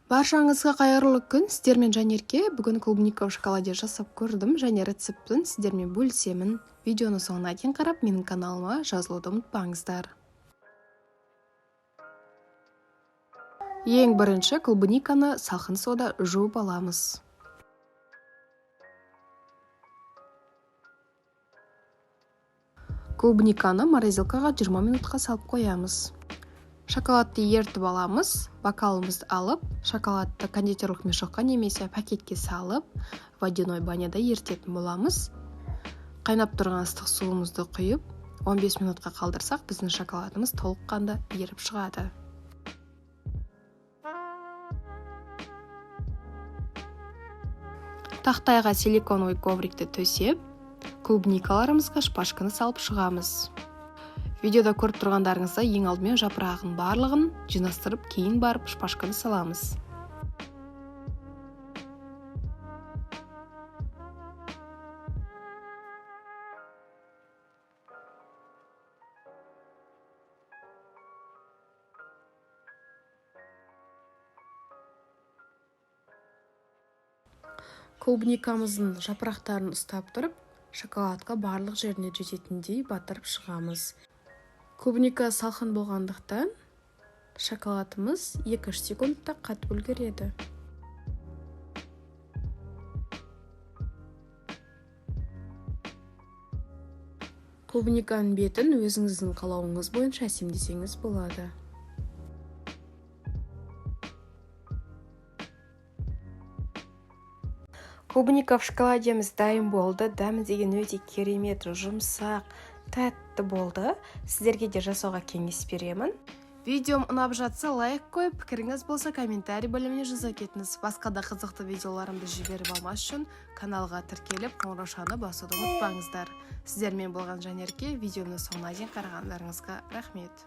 Баршаңызға қайырлы күн. Сіздермен Жанерке. Бүгін клубника в шоколаде жасап көрдім және рецептін сіздермен бөлісемін. Видеоны соңына дейін қарап, менің каналыма жазылуды ұмытпаңыздар. Ең бірінші клубниканы салқын суда жуып аламыз. Клубниканы морозилкаға 20 минутқа салып қоямыз. Шоколадты ертіп аламыз, бокалымызды алып, шоколадты кондитерлік мешокқа немесе пакетке салып, водяной баняда ертетін боламыз. Қайнап тұрған ыстық суымызды құйып, 15 минутқа қалдырсақ, біздің шоколадымыз толыққанды еріп шығады. Тақтайға силиконовый коврикті төсеп, клубникаларымызға шпажканы салып шығамыз. Видеода көріп тұрғандарыңыздай, ең алдымен жапырағын барлығын жинастырып, кейін барып шпажканы саламыз. Клубникамыздың жапырақтарын ұстап тұрып, шоколадқа барлық жеріне жететіндей батырып шығамыз. Клубника салқын болғандықтан шоколадымыз 2-3 секундта қатып үлгереді. Клубниканың бетін өзіңіздің қалауыңыз бойынша әсемдесеңіз болады. Клубника в шоколадеміз дайын болды. Дәмі деген өте керемет, жұмсақ, тәтті болды. Сіздерге де жасауға кеңес беремін. Видеом ұнап жатса, лайк қойып, пікіріңіз болса, комментарий бөліміне жаза кетіңіз. Басқа да қызықты видеоларымды жіберіп алмас үшін каналға тіркеліп, қоңыраушаны басуды ұмытпаңыздар. Сіздермен болған Жанерке. Видеомның соңына дейін қарағандарыңызға рахмет.